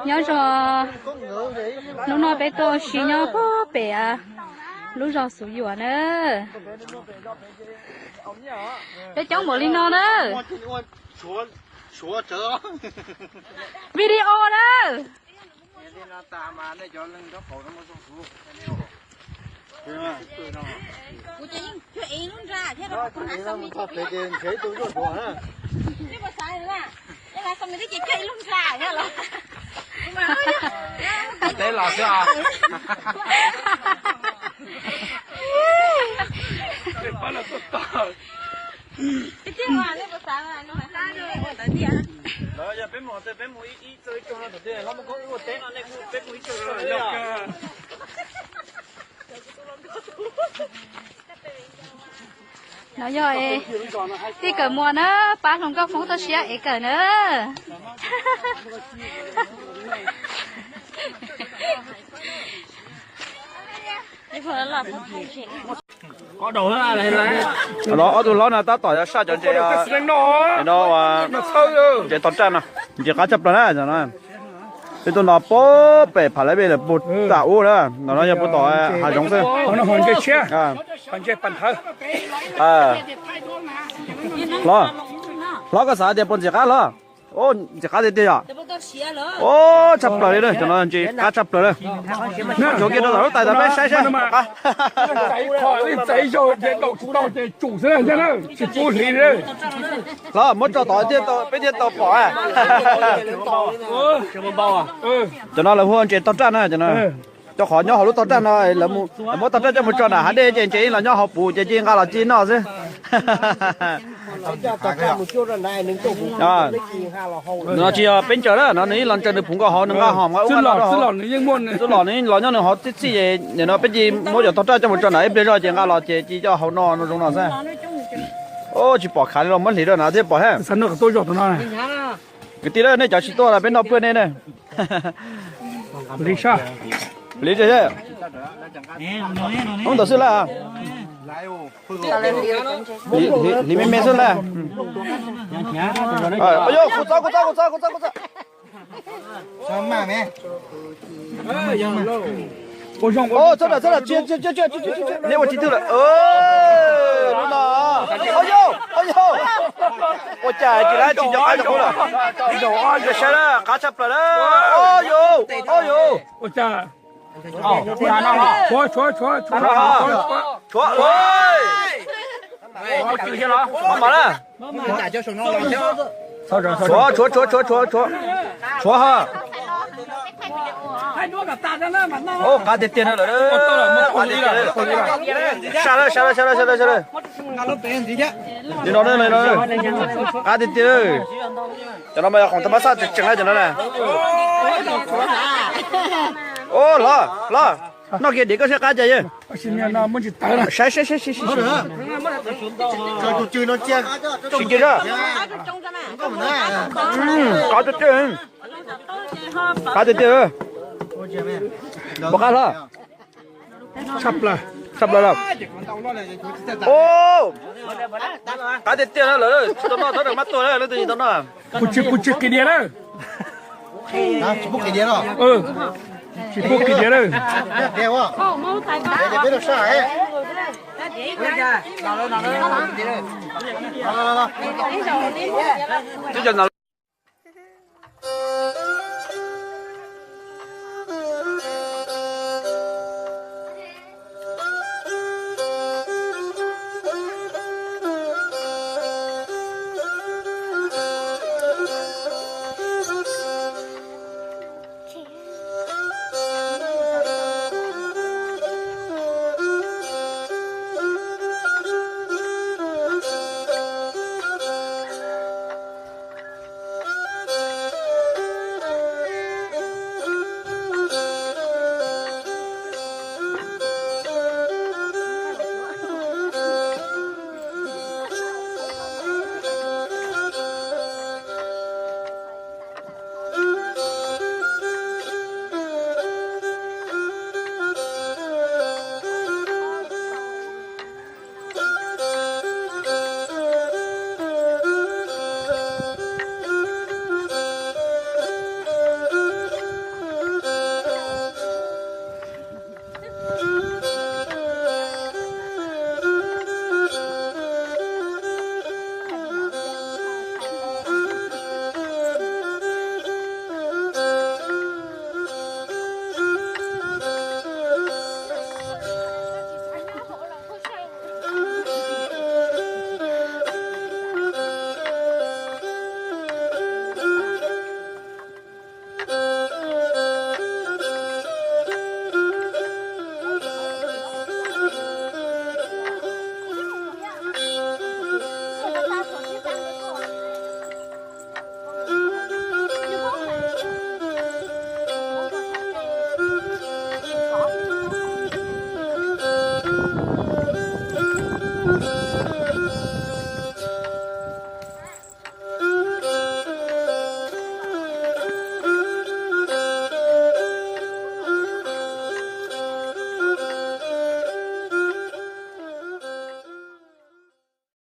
Nyob zoo, hnub no peb tuaj ua si nyob puag pem lub zos Xuv Yuam na. Peb coob npaum li no na. Video na. Teb los xwb os. Yog peb mus, peb mus ib txog ib txog no, hlob Muaj Koob wb ua teb no, nej kuj peb mus ib txog ib txog. No yog tij Kawm Muas na, pab hluas nkauj Hmoob toj siab ev kawm na. Los ob tug hlob no tab tom yuav saj cov ntses no, ntses tog raj no, ntses qab tshaj plaws na. Peb tuaj no puag pem Phav Lab Vej lawm puag tam ub na, no no yog puag tom hav zoov xwb. Hlob, hlob koj xav tias puas ntxim qab hlob? Ntxim qab tiag tiag yom. Tshaj plaws li na, cov no ntses qab tshaj plaws na. Muab ntsuav kiag rau tom lub tais ntawd peb saib saib. Hlob, muab tso tod peb thiaj tau pom. Cov no lawv hu ua ntses tog raj na, cov no. Rau qhov nyob hauv lub tog raj no, lawv muab tog raj coj mus tso nram hav dej ces ntses los nyob hauv puv ces cia nqa los cia noj xwb. No tsis yog peb ntsaws na, no nws yeej los ntsaws nws puv nkaus hauv, nws nqa hom nqa ub nqa no. Txwj los nws los nyob nws hauv txij txij, nim no peb cia muab cov tog raj coj mus tso nram ib pliag zog ces nqa los ces cia coj hau no zoo no xwb. Tsis pom khav li los muab hliv rau na thiaj pom thiab. Kwv tij, nej cov tsis tuaj los peb noj pwj nej na. Li ntawd xwb lawm. Hliv me me xwb lawm. Kuv txob, kuv txob, kuv txob, kuv txob, kuv txob. Txhob dam, txhob dam, nej ua tsis twg lawm. Lub no, ua cas tsis lab tsis nco qab rau kuv lawm. Saib lawm, qab tshaj plaws lawm. Ua yus, ua yus. Tshuav, tshuav, tshuav, tshuav. Maj mam na. Tshuav, tshuav, tshuav, tshuav, tshuav, tshuav. Tshuav ha. Qab tiag tiag no lawm. Sab lawm, sab lawm, sab lawm, sab lawm, sab lawm. Li no, qab tiag tiag. Cov no mas yog khoom thas mas xaj tseem tseem na cov no na. Hlob, hlob, noj kiag diam koj saib qab cas yawg. Saib, saib, saib, saib, saib. Qab tiag tiag. Qab tiag tiag. Puas qab hlob? Tshaj plaws, tshaj plaws lawm. Qab tiag tiag lawm, tsis tau noj, thaum ntawd mab tuag lawm, leej twg tsis tau noj. Kuv tsis, kuv tsis qis diav lawm. Tsis pub qis diav lawm.